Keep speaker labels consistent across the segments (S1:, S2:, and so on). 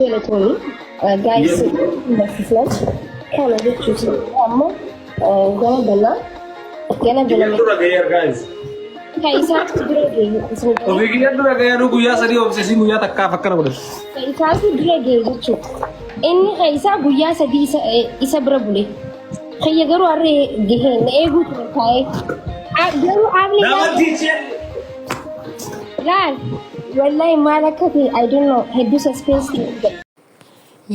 S1: Galatoomi. Guys, barsiisnaan kana jechuus amma gama banaa gana
S2: Kiyyan
S1: baname
S2: dura gaheera guys.
S1: kan isaatu dura gahe isin galee
S2: Ofii kiyyan dura gaheeru guyyaa 3 obsesii guyyaa takkaaf akkana godhatu.
S1: kan isaatu dura gahe jechuudha. Inni kan isaa guyyaa 3 isa bira bule. Kiyya garuu har'ee gahee na eeguu ture taa'ee. Garuu aabni
S2: Nama
S1: gaafa
S2: tiichee.
S1: Laal wallahi maal akka ta'e I don't know, hedduu suspense ta'e.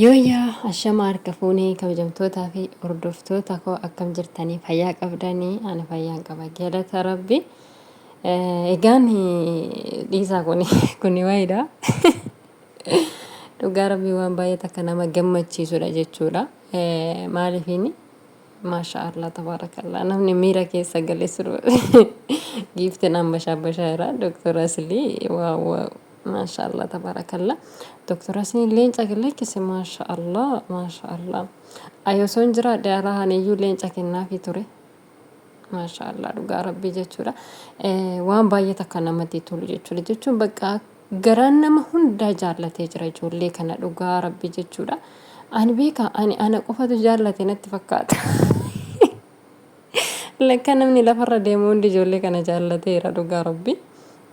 S3: Yooyyaa ashama harka fuunee kabajamtootaa fi hordoftoota koo, akkam jirtanii? Fayyaa qabdanii? Ani fayyaan qaba, galata rabbi. Egaan dhiisaa, kuni wayiidha dhugaa rabbii, waan baay'ee takka nama gammachiisudha jechuudha. Maaliifiini, maasha allah, tabaarakallah, namni miira keessa galee sirba giiftiin amma shabbashaa jira. Doktor Aslii, waaw waaw, maasha allah, tabaarakallah. Doktor Aslii leenca lakkise, maasha allah, maasha allah. Ayi osoo hin jiraadhe alaa iyyuu leenca kennaafii ture. Maasha allah, dhugaa rabbii jechuudha. Waan baay'ee takka namatti tolu jechuudha. Jechuun bakka garaan nama hundaa jaallatee jira ijoollee kana, dhugaa rabbii jechuudha. Ani beeka, ani ana qofatu jaallate natti fakkaata. Lakka namni lafarra deemu hundi ijoollee kana jaallateera, dhugaa rabbii.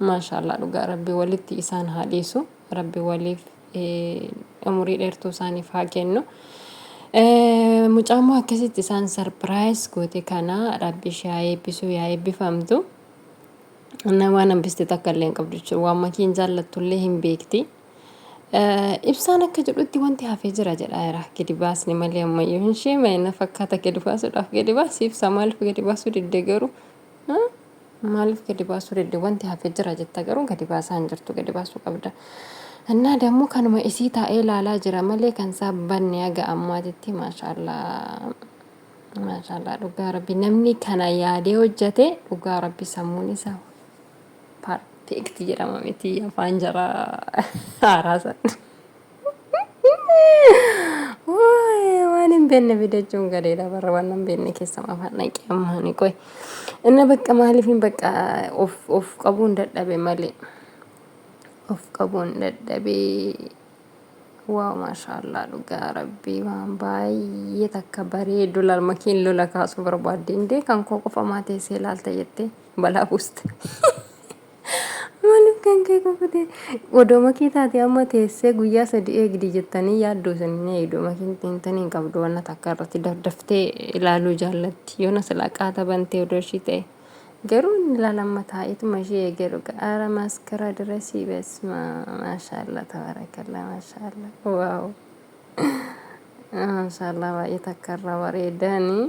S3: Maasha allah, dhugaa rabbii walitti isaan haa dhiisu. Rabbi waliif umurii dheertuu isaaniif haa kennu. Mucaammoo akkasitti isaan surprise goote kana rabbi ishee haa eebbisu, yaa eebbifamtu. Na waan hambiste takka illee hin qabdu jechuudha. Waan makiin jaallattu illee hin beekti. Ibsaan akka jedhutti wanti hafee jira jedhaa jira. Gadi baasni malee ammayyuu hin sheema'e na fakkaata gadi baasuudhaaf. Gadi baasi ibsaa, maaliif gadi baasuu didde garuu? Maaliif gadi baasuu didde? Wanti hafee jira jetta garuu gadi baasaa hin jirtu, gadi baasuu qabda. Innaa dammoo kanuma isii taa'ee ilaalaa jira malee kan isaa banne haga ammaatitti. Maashaallah, maashaallah, dhugaa rabbi namni kana yaadee hojjate, dhugaa rabbi sammuun isaa perfect jedhama miti afaan jara haaraa san. Waan hin beekne fidachuun gadeedha barra, waan hin beekne keessa afaan dhaqee ammaa ni qoy. Inni bakka maaliif hin bakka of qabuun dadhabe malee. Of qabuun dadhabe. Waaw, maashaallah, dhugaa rabbii waan baay'ee takka bareedu. Laal, makiin lola kaasuu barbaadde indee kan koo qofa maa teessee ilaalta jettee balaa buuste. Maaliif kan kee qofa ta'e? Odoo makii taate amma teessee guyyaa 3 eegdi jettanii yaadduu isin hin eegdu. Makiin xiinxanii hin qabdu, wanna takka irratti daftee ilaaluu jaallatti. Yoona silaa qaata bantee odoo ishii ta'e. Garuu inni ilaala amma taa'eetuma ishii eegee dhuga. Ara maaskara diresii besma, maashaallah, tabarakallah, maashaallah, waaw. Maashaallah, baay'ee takka irraa bareedanii.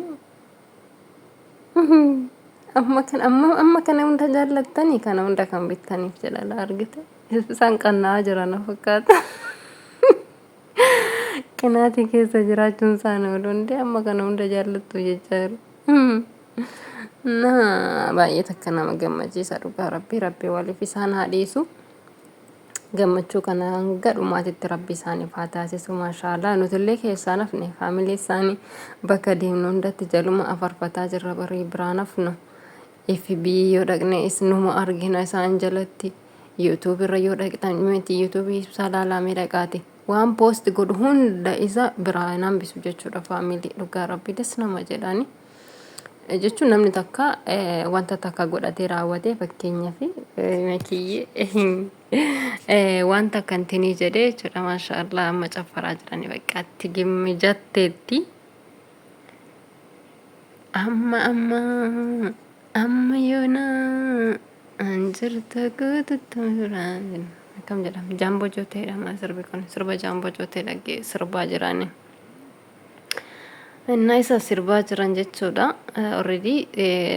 S3: Amma kan amma amma kana hunda jaallattanii kana hunda kan bittaniif jedhala argite. Isaan qanna'aa jira na fakkaata. Qinaatii keessa jiraachuun isaanii oolu hundee amma kana hunda jaallattu jechaa jiru. Na baay'ee takka nama gammachiisa, dhugaa rabbii, rabbii waliif isaan haa dhiisu. Gammachuu kana hanga dhumaatitti rabbi isaaniif haa taasisu. Maashaallah, nutillee keessaa nafne, faamilii isaanii bakka deemnu hundatti jaluma afarfataa jirra, barii biraa nafnu. FB yoo dhaqne numa argina isaan jalatti. YouTube irra yoo dhaqxan miti, YouTube ibsaa laalamee dhaqaate waan post godhu hunda isa biraa hin hambisu jechuudha. Faamilii dhugaa rabbi das nama jedhani. Jechuun namni takka wanta takka godhatee raawwatee, fakkeenyaaf makiyyee wanta akkantinii jedhee jechuudha. Maasha allah, amma caffaraa jiranii bakka itti gimmijatteetti. Amma amma amma yoona an jirta guututti suuraan akkam jedhama, jaamboo jooteedha. Sirbi kun sirba jaamboo jootee dhaggee sirbaa jiranii. Innaa isa sirbaa jiran jechuudha. Already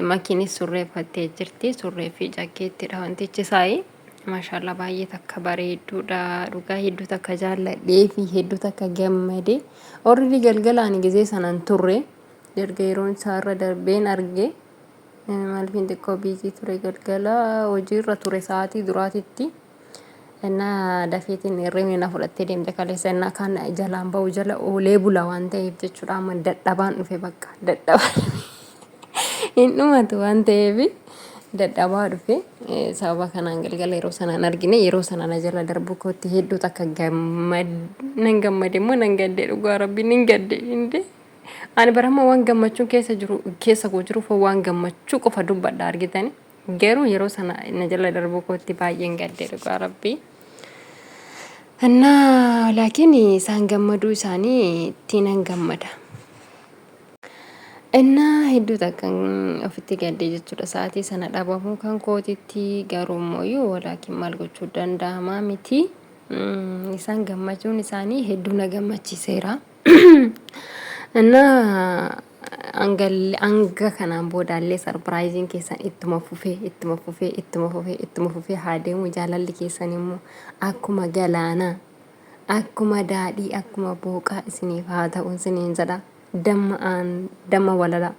S3: makiinis surreeffattee jirti. Surree fi jakkeettidha wantichi isaayi. Maashaallah, baay'ee takka bareedduudha. Dhugaa hedduu takka jaalladhee fi hedduu takka gammadee. Already galgala ani gizee sanan turre. Erga yeroon isaa irra darbeen arge. Maaliifin xiqqoo busy ture, galgala hojiirra ture sa'aatii duraatitti. Innaa dafeetiin hirribni na fudhattee deemte kaleessa, innaa kan jalaan ba'u jala oolee bula waan ta'eef jechuudha. Amma dadhabaan dhufe, bakka dadhabaan hin dhumatu waan ta'eef Dadhabaa dhufe. Sababa kanaan galgala yeroo sana hin argine. Yeroo sana na jala darbuu kootti hedduu takka gammad nan gammade immoo nan gadde dhugaa rabbi nin gadde inde. Ani barama waan gammachuun keessa jiru keessa koo jiruuf waan gammachuu qofa dubbadha argitani. Garuu yeroo sana na jala darbuu kootti baay'een gadde dhugaa rabbii. Innaa laakiin isaan gammaduu isaanii itti nan gammada. Innaa hedduu takka ofitti gadde jechuudha. Sa'aatii sana dhabamuu kan kootitti garuu immoo walaakiin maal gochuu danda'amaa miti. Isaan gammachuun isaanii hedduu na gammachiiseera. Innaa hanga kanaan boodaallee sarpiraayiziin keessan ittuma fufee ittuma fufee ittuma fufee ittuma fufee haa deemu jaalalli keessan immoo akkuma galaanaa akkuma daadhii akkuma booqaa isiniif haa ta'u isiniin jedha. Damma aan damma walalaa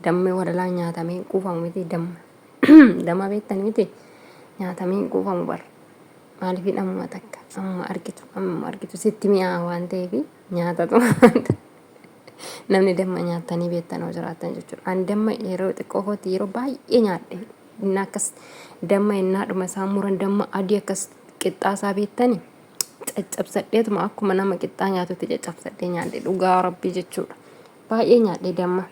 S3: dammi walalaa nyaatamee hin quufamu miti damma damma beektan miti nyaatamee hin quufamu bar maaliif ammuma takka ammuma argitu ammuma argitu sitti mi'aa waan ta'eef nyaatatu namni damma nyaattanii beektan hoo jiraattan jechuudha. Ani damma yeroo xiqqoo kootti yeroo baay'ee nyaadhe innaa akkas damma innaadhuma isaan muran damma adii akkas qixxaasaa beektani caccabsadheetuma akkuma nama qixxaa nyaatutti caccabsadhee nyaadhe dhugaa rabbii jechuudha. Baay'ee nyaadhe damma.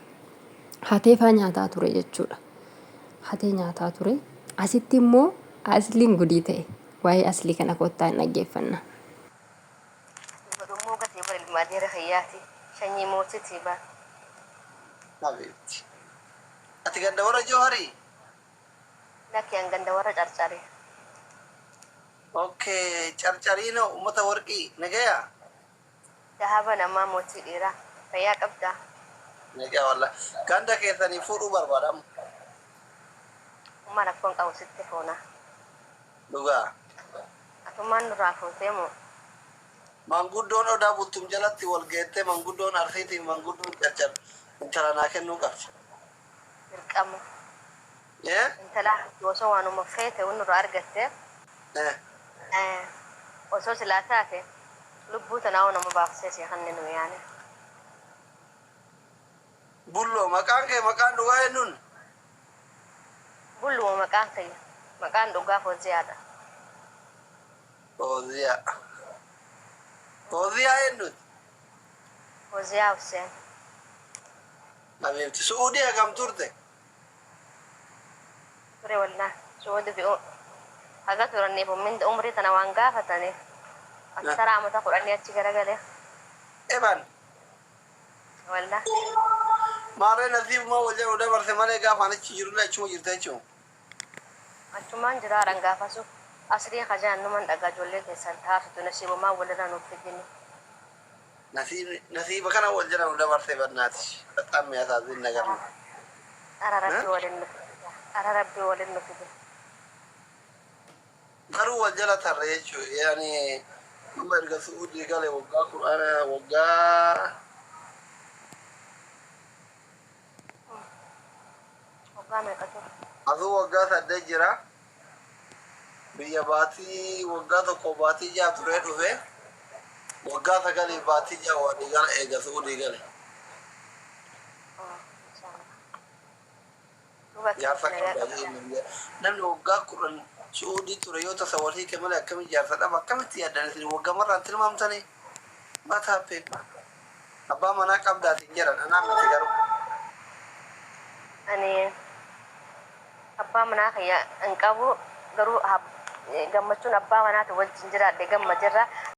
S3: Hateefaa nyaataa ture jechuudha. Hatee nyaataa ture. Asitti immoo asliin gudii ta'e. Waa'ee aslii kana kottaa hin dhaggeeffanna.
S4: Ilma dhummuuga tii bar ilma adeera kiyyaati shanyii mootitii bar.
S5: Habiibti. Ati ganda warra Jawharii?
S4: Lakki an ganda warra Carcari.
S5: Ok carcariinoo ummata warqii nagaya?
S4: Dahaba namaa mootii dhiiraa. Fayyaa qabdaa?
S5: Nagaya wallah. Ganda keessanii fuudhuu barbaada amma.
S4: Ummaa rakkoon qabu sitti fuuna.
S5: Dhugaa.
S4: Atummaan nurraa fuutee moo?
S5: Manguddoon Odaa Bultum jalatti wal geettee manguddoon Arsiitiif manguddoon Carcar intala naa kennuu qabdi.
S4: Dirqama.
S5: Eh?
S4: Intalaa ati osoo waanuma feete nurraa argatte
S5: Eh.
S4: osoo silaa taate lubbuu tanaahuu nama baafsee sii kenninu yaane.
S5: Bulloo maqaan kee maqaan dhugaa eenyuun?
S4: Bulluma maqaan kiyya. Maqaan dhugaa Fooziyaadha.
S5: Fooziyaa. Fooziyaa eenyuti?
S4: Fooziyaa Husseen.
S5: Habiibti. Su'uudii hagam turte?
S4: Ture wallah su'uudi fi haga turaniif minda umrii tana waan gaafataniif aksara amata kudhanii achi garagale.
S5: Eban.
S4: Wallah.
S5: Maarree nasiibuma wal jedhu dabarse malee gaafa ani achi jirullee achuma jirta jechuun.
S4: Achumaan jira haadhan gaafasu asrii kajaan numan dhagaa ijoollee keessan taasitu nasiibumaan walirra nuuf fidini.
S5: Nasiibni nasiiba kana wal jala nu dabarse barnaati. Baxaam mi'asaazin nagar ነው.
S4: Ara rabbi walin nu fide. Ara rabbi walin nu fide.
S5: Garuu wal jala tarre jechuudha. Yaani amma erga Su'uudii gale waggaa kudhana waggaa
S4: Waggaa meeqa ture?
S5: Asuu waggaa 8 jira. Biyya baatii waggaa 1 baatii 6 turee dhufe. Waggaa 9 baatii 6 walii gala eega Su'uudii gale.
S4: Duuba akkamitti
S5: Jaarsa
S4: nagaa
S5: qabda
S4: qabda?
S5: jedhee namni waggaa 10 Su'uudii ture yoo tasa wal hiike malee akkamitti jaarsa dhaba akkamitti yaaddan isin waggaa marraan tilmaamtanii? What happened? Abbaa manaa qabdaatiin jedhan anaa miti garuu.
S4: Ani abbaa manaa kiyya hin qabu garuu gammachuun abbaa manaati wajjin jiraadhe gamma jirra.